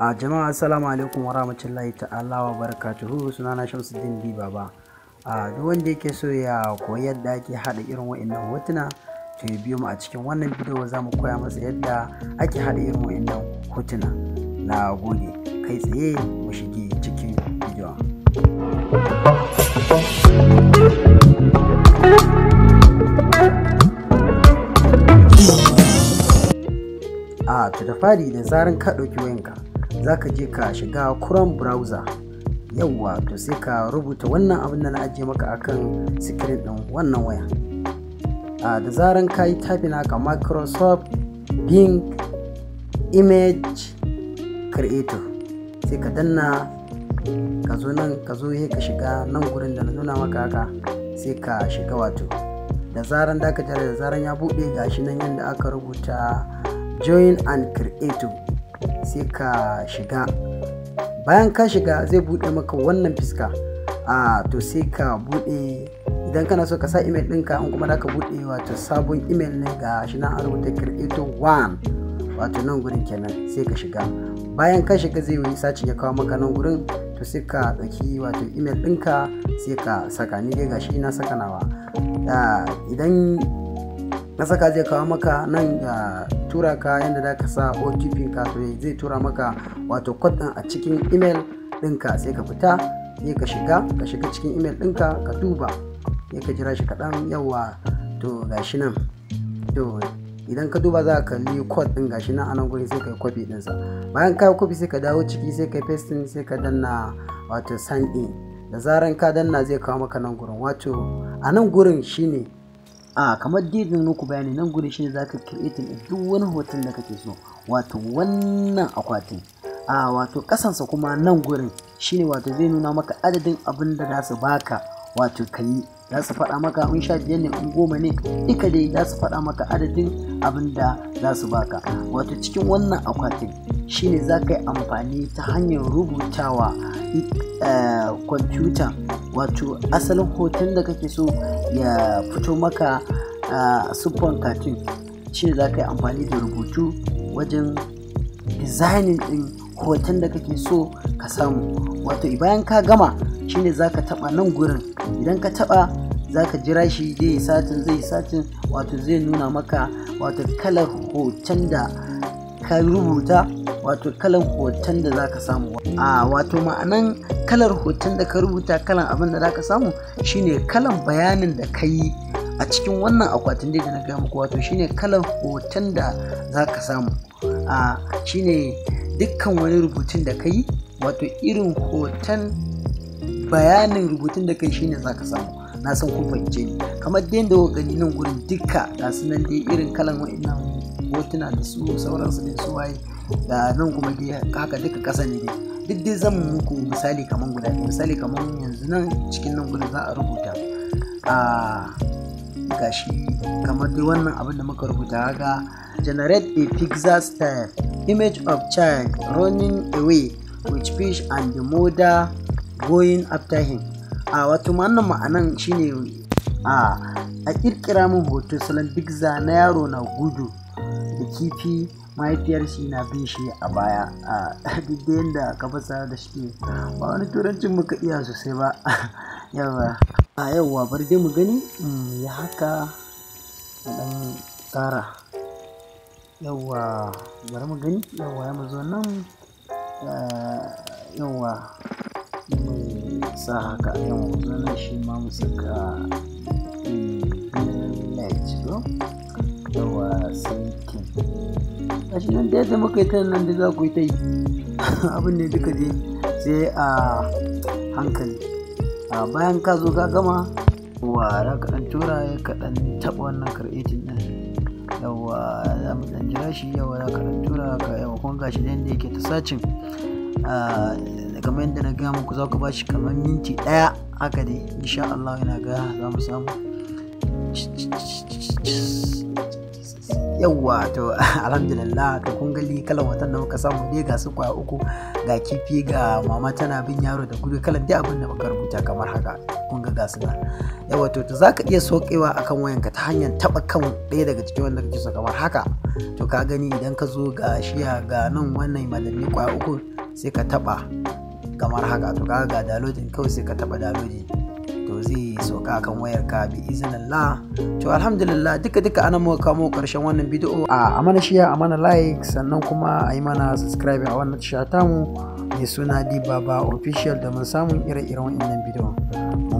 A jama'a, assalamu alaikum wa rahmatullahi ta'ala wa barakatuhu. Sunana Shamsuddin B Baba. A duk wanda yake so ya koyi yadda ake haɗa irin wa'innan hotuna, to ya biyo mu a cikin wannan bidiyo, za mu koya masa yadda ake haɗa irin wa'innan hotuna. Na gode, kai tsaye mu shige cikin bidiyon. A to, da fari, da zaran ka ɗauki wayanka, za ka je ka shiga Chrome browser. Yawwa, to sai ka rubuta wannan abin da na ajiye maka akan screen ɗin wannan waya. A da zaran ka yi typing haka, Microsoft Bing Image Creator, sai ka danna, ka zo nan, ka zo ka shiga nan gurin da na nuna maka haka, sai ka shiga. Wato da zaran da ka jira, da zaran ya buɗe, gashi nan yadda aka rubuta "Join and Creator", sai ka shiga. Bayan ka shiga, zai buɗe maka wannan fiska. A to, sai ka buɗe idan kana so ka sa email ɗinka, in kuma da ka buɗe wato sabon email ne, ga shi nan an rubuta "Creator one", wato nan gurin kenan, sai ka shiga. Bayan ka shiga, zai yi searching ya kawo maka nan gurin. To sai ka ɗauki wato email ɗinka, sai ka saka. Ni dai gashi na saka nawa. Idan na saka, zai kawo maka nan ga tura ka yadda za ka sa OTP ka. To zai tura maka wato code ɗin a cikin email ɗinka, sai ka fita, sai ka shiga cikin email ɗinka ka duba, sai ka jira shi kaɗan. Yawa, to gashi nan. To idan ka duba, za ka kalli code ɗin, gashi nan a nan gurin, sai ka yi copy ɗinsa. Bayan ka yi copy, sai ka dawo ciki, sai ka yi pasting, sai ka danna wato "Sign in". Da zaran ka danna, zai kawo maka nan gurin. Wato a nan gurin shine a kamar dai da muku bayani, nan gurin shine zaka creating duk wani hoton da kake so, wato wannan akwatin. A wato kasansa kuma nan gurin shine wato zai nuna maka adadin abin da za su baka, wato ka yi. Za su faɗa maka in 15 ne, in 10 ne, duka dai za su faɗa maka adadin abin da za su baka. Wato cikin wannan akwatin shine za ka yi amfani ta hanyar rubutawa kwamfuta wato asalin hoton da kake so ya fito maka a siffan cartoon. Shine za ka yi amfani da rubutu wajen designing din hoton da kake so ka samu. Wato bayan ka gama, shine za ka taba nan gurin. Idan ka taba, za ka jira shi zai searching, zai searching, wato zai nuna maka wato kalar hoton da ka rubuta, wato kalan hoton da za ka samu. A wato ma'anan kalar hoton da ka rubuta, kalan abin da za ka samu, shine kalan bayanin da ka yi a cikin wannan akwatin da na gaya muku, wato shine kalan hoton da za ka samu. A shine dukkan wani rubutun da ka yi, wato irin hoton bayanin rubutun da kai shine za ka samu. Na san kun fahimce ni. Kamar dai yadda kuka gani nan gurin, duka ga su nan dai irin kalan wa'innan hotuna da su sauransu da su waye da nan kuma dai haka, duka ƙasa ne dai. Duk dai zan muku misali kaman guda ɗaya. Misali kaman yanzu nan cikin nan gurin za a rubuta, a gashi kamar dai wannan abin da muka rubuta haka: "Generate a pixel style image of child running away with fish and the mother going after him." A wato wannan ma'anan shine a kirkira min hoto salon pixar na yaro na gudu da kifi, mahaifiyar shi na bin shi a baya. A duk da yadda ka fasa da shi, ba wani turancin muka iya sosai ba. Yawa, a yawa, bari dai mu gani ya haka dan tsara. Yawa, bari mu gani. Yawa, ya mu zo nan. Yawa, mu sa haka. Yawa, mu zo nan shi ma mu saka village ko. Yawa, setting, gashi nan da yadda muka yi ta nan da za ku yi ta yi abin ne duka dai, sai a hankali. A bayan ka zo ka gama wa, za ka ɗan tura, ka ɗan taɓa wannan creating ɗin. Yawa, za mu ɗan jira shi. Yawa, za ka ɗan tura ka. Yawa, kuma gashi da yadda yake ta searching. Kamar yadda na gaya muku, za ku ba shi kamar minti 1 haka dai. Insha Allah ina ga za mu samu. Yawwa, to alhamdulillah. To kun gani kalan hoton da muka samu dai, ga su kwaya uku, ga kifi, ga mama tana bin yaro da gudu, kalan dai abin da muka rubuta kamar haka. Kun ga su nan. Yawwa, to zaka iya sokewa akan wayanka ta hanyar taba kan ɗaya daga cikin wanda kake so kamar haka. To ka gani, idan ka zo ga shiya, ga nan wannan madanni kwaya uku, sai ka taba kamar haka. To kaga ga downloading, kawai sai ka taba downloading, to zai sauka akan wayarka bi iznillah. To alhamdulillah, duka duka anan muka kamo karshen wannan bidiyo. A mana share, a mana like, sannan kuma a yi mana subscribe a wannan tasha tamu mai suna Di Baba Official domin samun ire-iren wannan bidiyo. Mun